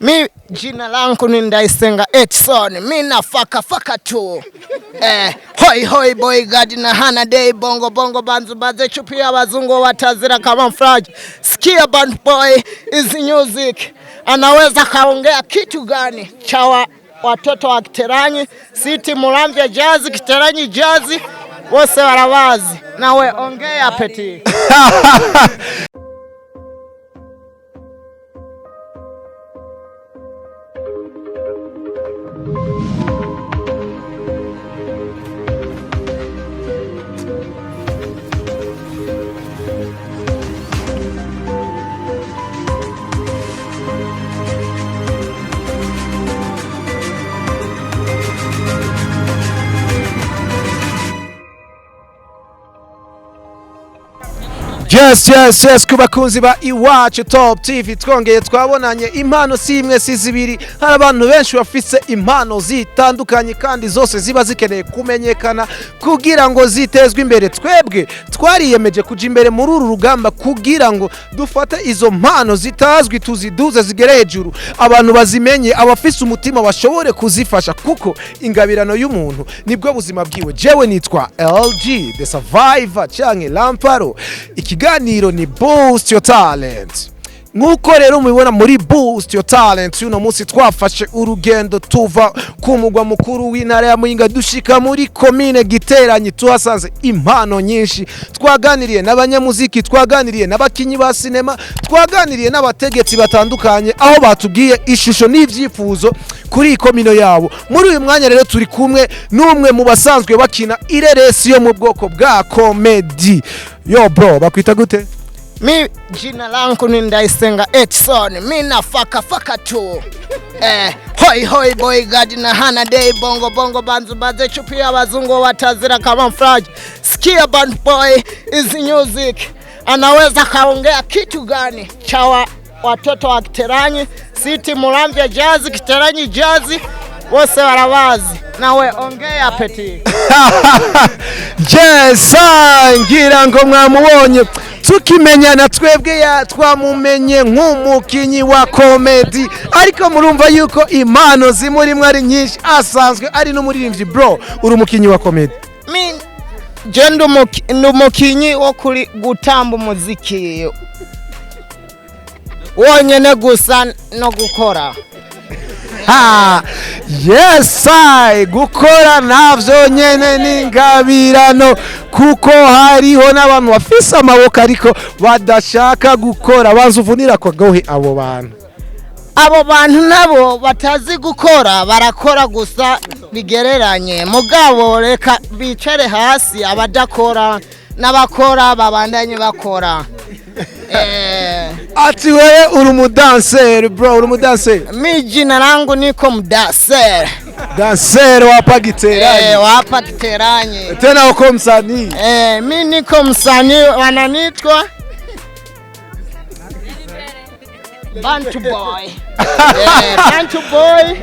Mi jina langu ni Ndaisenga Edson, mi nafaka faka tu hoi hoi boy god na hana day bongo bongo banzu baze chupi ya wazungu watazira kama mfraji. Sikia band boy is music, anaweza kaongea kitu gani cha watoto wa Kiteranyi City, Muramvya Jazz, Kiteranyi Jazz wose warawazi. Nawe ongea peti. Yes, yes, yes, ku bakunzi ba Iwacu Top TV twongeye twabonanye. Impano si imwe si zibiri, hari abantu benshi bafise impano zitandukanye kandi zose ziba zikeneye kumenyekana kugira ngo zitezwe imbere. Twebwe twariyemeje kuja imbere muri uru rugamba kugira ngo dufate izo mpano zitazwi tuziduze zigere hejuru, abantu bazimenye, abafise umutima bashobore kuzifasha, kuko ingabirano y'umuntu nibwo buzima bwiwe. Jewe nitwa LG the Survivor canke Lamparo. Ikiganiro ni Boost Your Talent. Nk'uko rero mubibona muri Boost Your Talent uno munsi twafashe urugendo tuva ku mugwa mukuru w'intara ya Muyinga dushika muri komine Giteranyi, tuhasanze impano nyinshi. Twaganiriye n'abanyamuziki, twaganiriye n'abakinyi ba sinema, twaganiriye n'abategetsi batandukanye, aho batubwiye ishusho n'ivyifuzo kuri iyi komino yabo. Muri uyu mwanya rero turi kumwe n'umwe mu basanzwe bakina ireresi yo mu bwoko bwa comedy. Yo bro, bakwita gute? Mi jina langu ni Ndaisenga Edson, mi nafaka faka tu hoi hoi boy god na hana day bongo bongo banzu baze chupi ya wazungu watazira kama mfraji. Sikia band boy is music, anaweza kaongea kitu gani cha watoto wa Kiteranyi City, Muramvya Jazz, Kiteranyi Jazz wose warawazi. Nawe ongea peti. Yes, ngira ngo mwamubonye. Tukimenyana twebwe ya twamumenye nk'umukinyi wa comedy, ariko murumva yuko impano zimurimwo ari nyinshi, asanzwe ari n'umuririmbyi. Bro, uri umukinyi wa comedy? Mi je ndi umukinyi wo kuri gutamba umuziki wonyene gusa no gukora. Ha, yes, I gukora navyo nyene n'ingabirano, kuko hariho n'abantu bafise amaboko ariko badashaka gukora. Banza uvunira akagohe abo bantu. Abo bantu nabo batazi gukora barakora gusa bigereranye, mugabo reka bicare hasi, abadakora n'abakora babandanye bakora. Ati wewe uri umudanseri bro, uri umudanseri? Mi jina langu niko mdanseri. Danseri wapa Giteranyi. Wapa Giteranyi. Tena uko msanii. Mi niko msanii, wananitwa Bantu Boy. Bantu Boy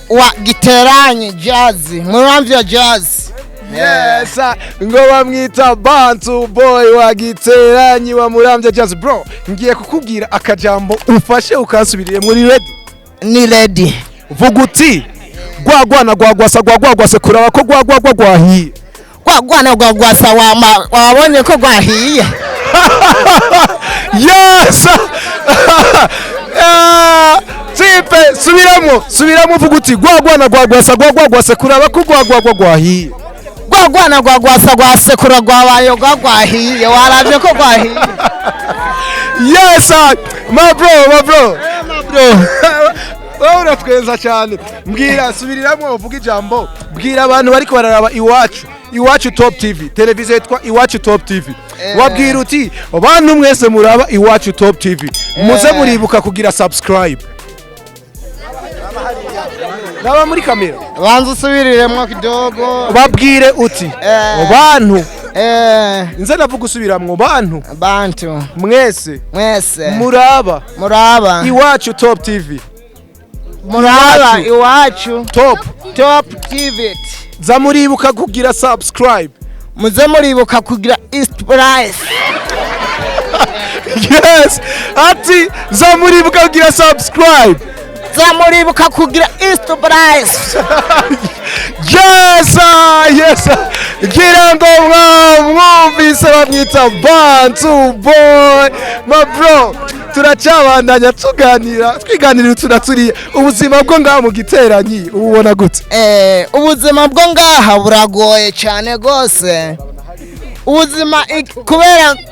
wa Giteranyi Jazz, Muramvya Jazz. Yes, ngo bamwita Bantu Boy wa Giteranyi wa Muramvya Jazz. Bro, ngiye kukubwira akajambo ufashe ukansubirire. Muri ready? Ni ready. Vuga uti gwagwana gwagwasa gwagwagwase kuraba ko gwagwagwa gwahiye. Gwagwana gwagwasa wabonye ko gwahiye. Yes! Tipe, subiramo, subiramo, uvuga uti gwagwana gwagwasa gwagwagwase kuraba ko gwagwagwa gwahiye. Gwagwana gwagwasa gwasekura gwabaye gwagwahiye, waravye ko gwahiye. Yes, my bro, my bro. My bro. Wowe uratwenza cyane. Mbwira, subiriramo uvuga ijambo. Bwira abantu bariko bararaba Iwacu. Iwacu Top TV. Televiziyo yitwa Iwacu Top TV. Wabwira uti bantu mwese muraba Iwacu Top TV, muze muribuka kugira subscribe. Naba muri kamera. Banza usubiriremo kidogo. Babwire uti bantu nze navuga usubiramwo bantu. Bantu mwese mwese muraba muraba Iwacu Top TV. Muraba Iwacu Top Top TV. Za muribuka kugira subscribe. Muze muribuka kugira East Price. Yes, ati zamuribuka kugira subscribe. Zamuribuka kugira East Price. Yes, ah, yes, ngira ngo mwamwumvise, bamwita Bantu Boy. Ma bro, turacabandanya tuganira, twiganirira utu turiye. Ubuzima bwo ngaha mu Giteranyi ububona gute? Ubuzima bwo ngaha buragoye cyane rwose. Ubuzima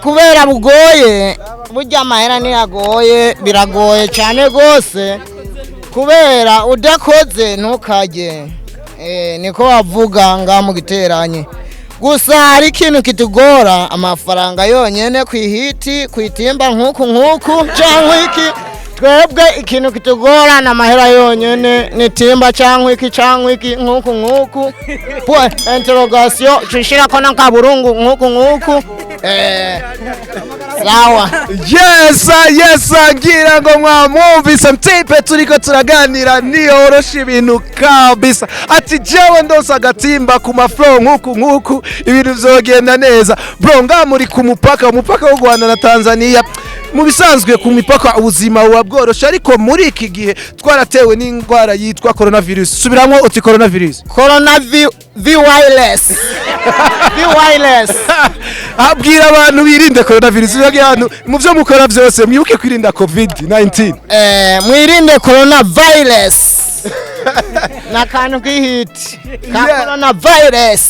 kubera bugoye, burya amahera ntiyagoye, biragoye cyane rwose, kubera udakoze ntukajye. Niko bavuga ngaha mu Giteranyi. Gusa hari ikintu kitugora, amafaranga yonyene ku ihiti, ku itimba, nk'uku nk'uku cyangwa iki. Twebwe ikintu kitugora ni amahera yonyene, ni timba cyangwa iki cyangwa iki, nk'uku nk'uku, point interrogation, cushirako n'akaburungu, nk'uku nk'uku. Sawa. Yes, yes, ngira ngo mwamwumvise mtipe turiko turaganira, niyorosha ibintu kabisa. Ati jewe ndose agatimba ku maflow nk'uku nk'uku, ibintu vyogenda neza. Bro, ngaha muri ku mupaka, umupaka w'u Rwanda na Tanzania. Mu bisanzwe ku mipaka ubuzima buba bworoshe, ariko muri iki gihe twaratewe n'indwara yitwa coronavirus. Subiramwo uti coronavirus. Corona v v wireless v wireless. Abwira abantu birinde coronavirus. Babwira abantu mu byo mukora byose mwibuke kwirinda COVID-19. Mwirinde corona virus, n'akantu k'ihiti ka corona virus.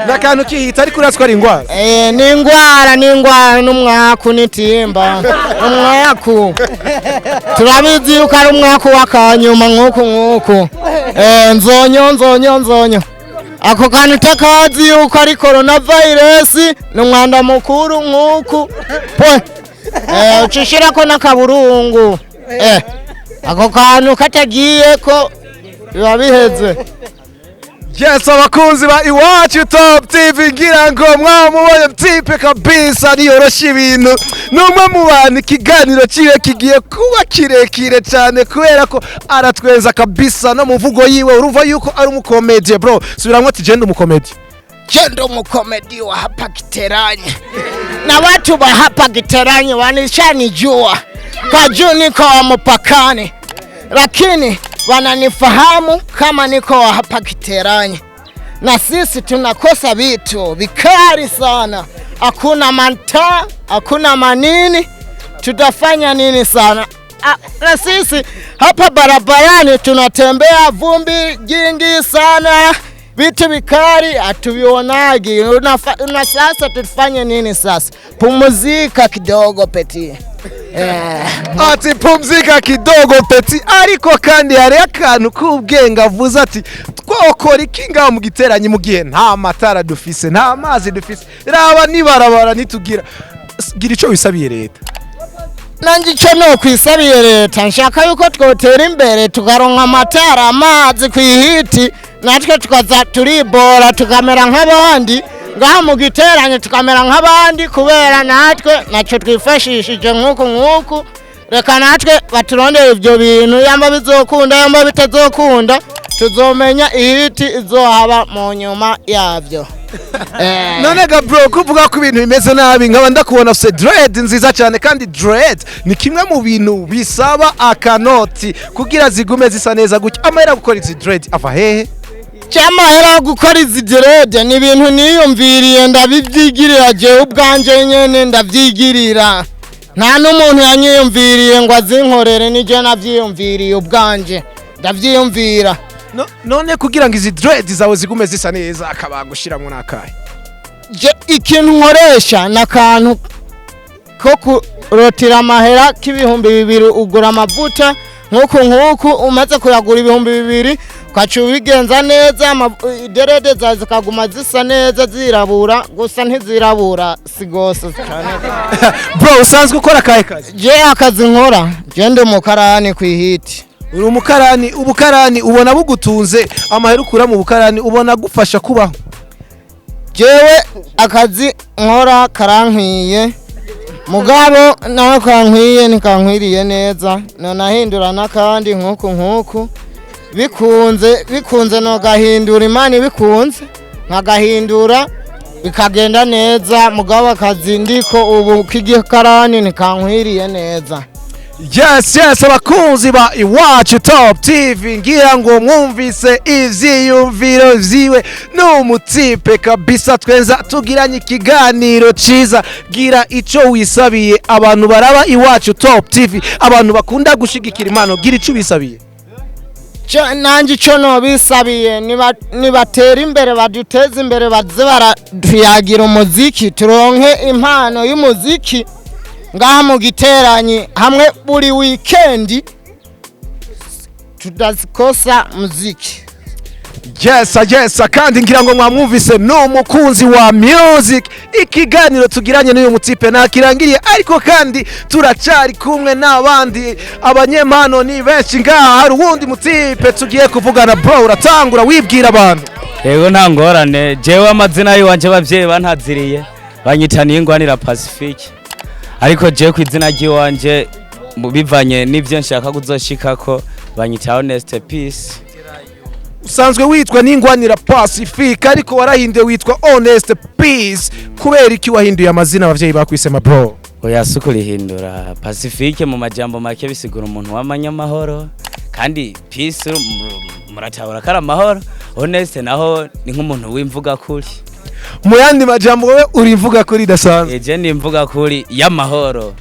N'akantu kihita, ariko uratwara indwara. Ni ingwara, ni ingwara, n'umwaku n'itimba, umwaku turabizi yuko ari umwaku w'akanyuma, nk'uku nk'uku. Nzonyo nzonyo nzonyo, ako kantu utakazi yuko ari corona virus, ni umwanda mukuru nk'uku pwe. Ucishirako n'akaburungu. Ako kantu katagiye ko biba biheze. Yes, abakunzi ba Iwacu Top TV, ngira ngo mwamubonye type kabisa niyorosha ibintu. Ni umwe mu bantu ikiganiro ciwe kigiye kuba kirekire cyane, kubera ko aratweza kabisa, no mu mvugo yiwe urumva yuko ari umukomedie. Bro, subiramwo ati je ndi umukomedie. Je ndo mkomedi wa hapa Kiteranyi, na watu wa hapa Kiteranyi wanishanijua kwa juu niko wa mpakani, lakini wananifahamu kama niko wa hapa Kiteranyi. Na sisi tunakosa vitu vikali sana, hakuna mantaa, hakuna manini, tutafanya nini sana? Na sisi hapa barabarani tunatembea vumbi jingi sana, vitu vikali hatuvionagi. Una sasa tufanye nini sasa? Pumzika kidogo petit. Ati pumzika kidogo petit. Ariko kandi hari akantu k'ubwenge avuze, ati twokora iki ngaho mu Giteranyi mu gihe nta matara dufise, nta mazi dufise, raba nibarabara ntitugira? Gira ico wisabiye leta. Nanjye icyo nokwisabiye leta, nshaka yuko twotera imbere, tukaronka amatara, amazi ku ihiti, natwe tukaza turibora, tukamera nk'abandi ngaha mu Giteranyo, tukamera nk'abandi, kubera natwe nacyo twifashishije nk'uku nk'uku. Reka natwe baturondere ibyo bintu, yamba bizokunda, yamba bitazokunda, tuzomenya ihiti izohaba mu nyuma yabyo. None ga bro, kuvuga ko ibintu bimeze nabi, nkaba ndakubona ufise dread nziza cyane, kandi dread ni kimwe mu bintu bisaba akanoti kugira zigume zisa neza gutya. Amahera gukora izi dread ava hehe? Cyamahera yo gukora izi dread ni ibintu niyumviriye, ndabibyigirira jewe ubwanje nyene, ndabyigirira. Nta n'umuntu yanyiyumviriye ngo azinkorere, nije navyiyumviriye ubwanje, ndavyiyumvira. No, none kugira ngo izi dread zawe zigume zisa neza, akabanga ushiramwo nakahe? Je ikintu nkoresha ni akantu ko kurotira amahera k'2000. Ugura amavuta nk'uku nk'uku, umaze kuyagura 2000, ukaca ubigenza neza, i dread zawe zikaguma zisa neza, zirabura gusa, ntizirabura si gose cyane. Bro, usanzwe ukora akahe kazi? Je akazi nkora, je ndi umukarani ku ihiti. Uri umukarani. Ubukarani ubona bugutunze? Amahera ukura mu bukarani ubona gufasha kubaho? Jewe akazi nkora karankwiye, mugabo nawe kankwiye ntikankwiriye neza, nonahindura n'akandi nk'uku nk'uku. Bikunze bikunze nogahindura, Imana ibikunze nkagahindura. Bikagenda neza, mugabo akazi ndiko ubu k'igikarani ntikankwiriye neza. Yes, abakunzi ba Iwacu Top TV, ngira ngo mwumvise ivyiyumviro vyiwe. N'umutipe kabisa twenza tugiranye ikiganiro ciza. Gira ico wisabiye abantu baraba Iwacu Top TV, abantu bakunda gushigikira impano, gira ico wisabiye. Nanje ico nobisabiye, nibatera imbere, baduteze imbere, baze baratuyagira umuziki, turonke impano y'umuziki ngaha mu giteranyi hamwe buri weekend tudazikosa muziki. Yes, kandi ngira ngo mwamwumvise, ni umukunzi wa music. Ikiganiro tugiranye n'uyu mutipe ntakirangiriye, ariko kandi turacari kumwe n'abandi abanyempano, ni benshi ngaha. Hari uwundi mutipe tugiye kuvugana. Bro, uratangura wibwira abantu. Yego, nta ngorane. Jewe amazina yiwanje abavyeyi bantaziriye banyita Niyingwanira Pacifique, ariko jewe ku izina ry'iwanje bivanye n'ivyo nshaka kuzoshikako banyita Honest Peace. Usanzwe witwa Ningwanira Pacifique, ariko warahinduye witwa Honest Peace. Kubera iki wahinduye amazina abavyeyi bakwisema, bro? Oya, si ukurihindura. Pacifique mu majambo make bisigura umuntu w'amanyamahoro, kandi Peace muratahura ko ari amahoro. Honest naho ni nk'umuntu w'imvuga kuri. Mu yandi majambo, wowe uri imvuga kuri idasanzwe. Eje ni imvuga kuri y'amahoro.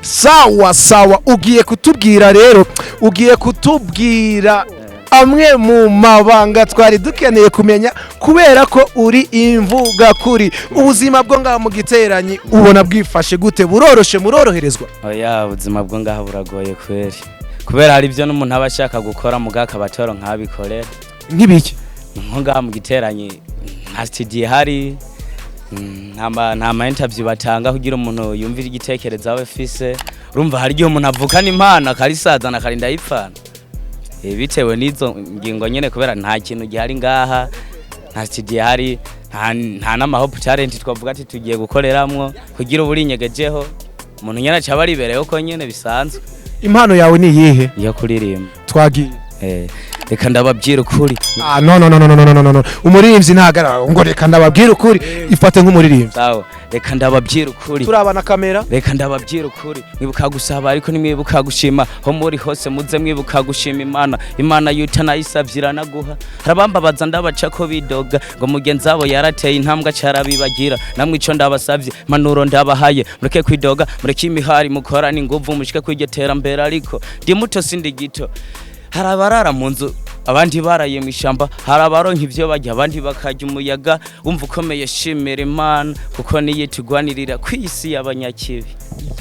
Sawa sawa, ugiye kutubwira rero, ugiye kutubwira amwe mu mabanga twari dukeneye kumenya, kubera ko uri imvuga kuri. Ubuzima bwo ngaha mu giteranyi ubona bwifashe gute? Buroroshe? Muroroherezwa? Oya, ubuzima bwo ngaha buragoye kweri, kubera hari ibyo n'umuntu aba ashaka gukora mugabo akaba atoro nkabikorera. Nk'ibiki? Nko ngaha mu giteranyi nta studio ihari, nta ma interview batanga kugira umuntu yumvire igitekerezo abe afise. Urumva hari igihe umuntu avukana impano akarisazana akarinda ayipfana. Bitewe n'izo ngingo nyene, kubera nta kintu gihari ngaha, nta studio ihari, nta n'ama Hope Talent twavuga ati tugiye gukoreramwo kugira uburinyegejeho umuntu nyene aca aba aribereyeho ko nyene bisanzwe. Impano yawe ni iyihe? Iyo kuririmba. Twagiye. Reka ndababwira ukuri. Ah, no, no, no, no, no, no, no, no, umuririmbyi ntahagarara ngo reka ndababwira ukuri. Ifate nk'umuririmbyi. Sawa, reka ndababwira ukuri. Turabana kamera. Reka ndababwira ukuri: mwibuka gusaba, ariko nimwibuka gushima. Ho muri hose muze mwibuka gushima Imana. Imana yuta nayisavye iranaguha. Harabambabaza ndabaca ko bidoga ngo mugenzi wabo yarateye intambwe carabibagira. Namwe ico ndabasavye, manuro ndabahaye, mureke kwidoga, mureke imihari, mukorane inguvu mushike kwiryo terambere. Ariko ndi muto sindi gito. Hari abarara mu nzu, abandi baraye mu ishyamba. Hari abaronka ivyo barya, abandi bakarya umuyaga. Wumva ukomeye, shimira Imana, kuko niyo itugwanirira ku isi y'abanyakibi.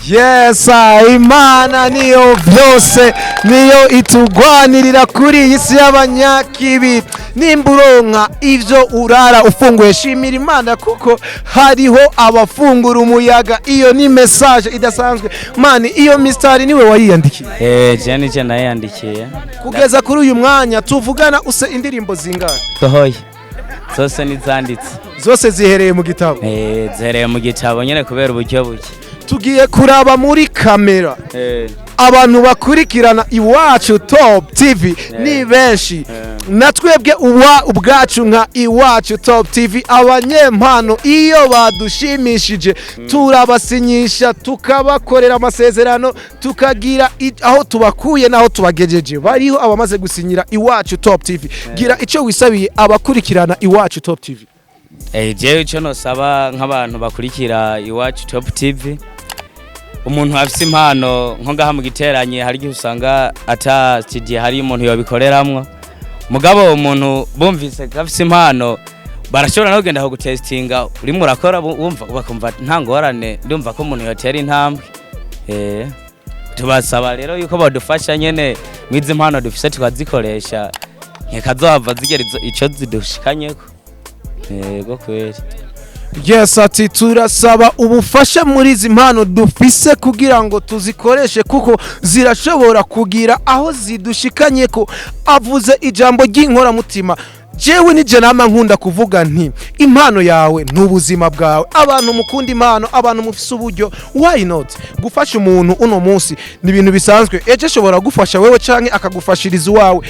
Yes, Imana niyo byose, niyo itugwanirira kuri iyi si y'abanyakibi. Nimba uronka ivyo urara ufunguye, shimira Imana, kuko hariho abafungura umuyaga. Iyo ni message idasanzwe, mani. Iyo mistari niwe wayiyandikiye? Eh, je nije nayandikiye. Kugeza kuri uyu mwanya tuvugana, use indirimbo zingana? Sohoye zose nizanditse. Zose zihereye mu gitabo? Eh, zihereye mu gitabo nyene, kubera uburyo buke. Tugiye kuraba muri kamera. Abantu bakurikirana Iwacu Top TV ni benshi, na twebwe uwa ubwacu nka Iwacu Top TV, abanyempano iyo badushimishije turabasinyisha, tukabakorera amasezerano, tukagira aho tubakuye n'aho tubagejeje. Bariho abamaze gusinyira Iwacu Top TV. Gira icyo wisabiye abakurikirana Iwacu Top TV. Jewe ico nosaba nk'abantu bakurikira Iwacu Top TV, umuntu afise impano nko ngaha mu giteranyi, hari igihe usanga ata studio hari umuntu yobikoreramwo, mugabo umuntu bumvise ko afise impano barashobora no kugenda gutestinga urimo urakora, wumva bakumva nta ngorane. Ndumva ko umuntu yotera intambwe. Tubasaba rero yuko badufasha nyene mwizi impano dufise tukazikoresha, nkekazohava zigera ico zidushikanyeko. Yego kweri. Yes, ati turasaba ubufasha muri izi mpano dufise kugira ngo tuzikoreshe, kuko zirashobora kugira aho zidushikanye. Ko avuze ijambo ry'inkoramutima. Jewe nije nama nkunda kuvuga nti impano yawe ni ubuzima bwawe. Abantu mukunda impano, abantu mufise uburyo, why not gufasha umuntu uno munsi? Ni ibintu bisanzwe, ejo ashobora gufasha wewe canke akagufashiriza uwawe.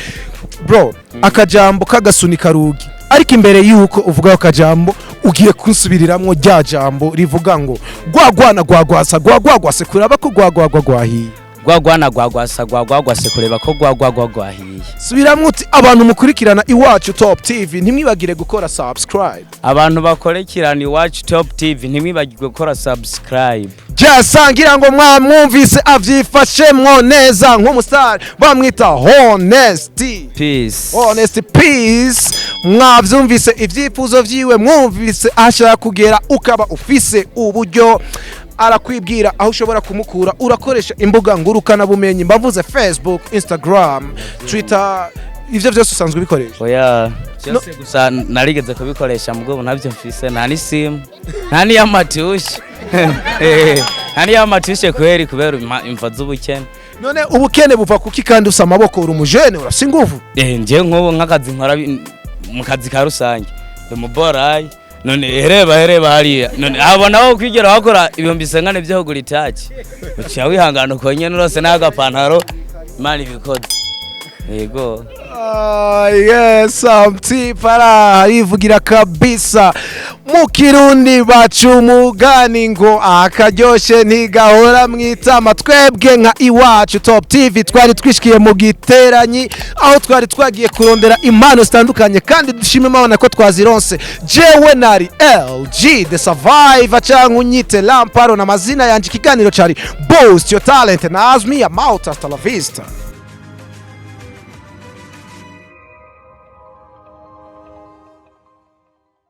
Bro, akajambo kagasunika rugi, ariko imbere yuko uvuga ako kajambo Ugiye kunsubiriramwo rya jambo rivuga ngo gwagwana gwagwasa gwagwagwase kuraba ko gwagwagwa gwahiye. Gwagwana gwagwasa gwagwagwase kureba ko gwagwagwa gwahiye. Subiramwo uti: "Abantu mukurikirana Iwacu Top TV, ntimwibagire gukora subscribe." Abantu bakorekirana Iwacu Top TV, ntimwibagirwe gukora subscribe. Jasangira ngo mwamwumvise, avyifashemwo neza nk'umustar, bamwita Honesty. Peace. Honest Peace. Mwavyumvise ivyifuzo vyiwe, mwumvise ashaka kugera. Ukaba ufise uburyo, arakwibwira aho ushobora kumukura. Urakoresha imbuga ngurukana bumenyi, mbavuze Facebook, Instagram, Twitter, ivyo vyose usanzwe ubikoresha? Oya, byose gusa narigeze kubikoresha, mugabo ntabyo mfise, nta n'isimu, nta n'iy'amatushe. Nta n'iy'amatushe kweri, kubera imva z'ubukene. None ubukene buva kuki kandi usa amaboko, uri umujene, urafise inguvu? Njye nk'ubu nk'akazi nkora mu kazi ka rusange, ndi umuborayi. None hereba, hereba hariya, none abo nabo kwigera bakora 50,000 byo kugura itaki, uciye wihangana uko nyene urose n'agapantaro. Imana ibikoze, yego. Ah, yes, Mtipara arivugira kabisa. Mu Kirundi baca umugani ngo akaryoshe ntigahora mwitama. Twebwe nka Iwacu Top TV twari twishikiye mu giteranyi, aho twari twagiye kurondera impano zitandukanye, kandi dushima Imana ko twazironse. Jewe nari LG the Survivor, canke unyite Lamparo na mazina yanje. Ikiganiro cari Boost Your Talent na Azmi Amount. Hasta la vista.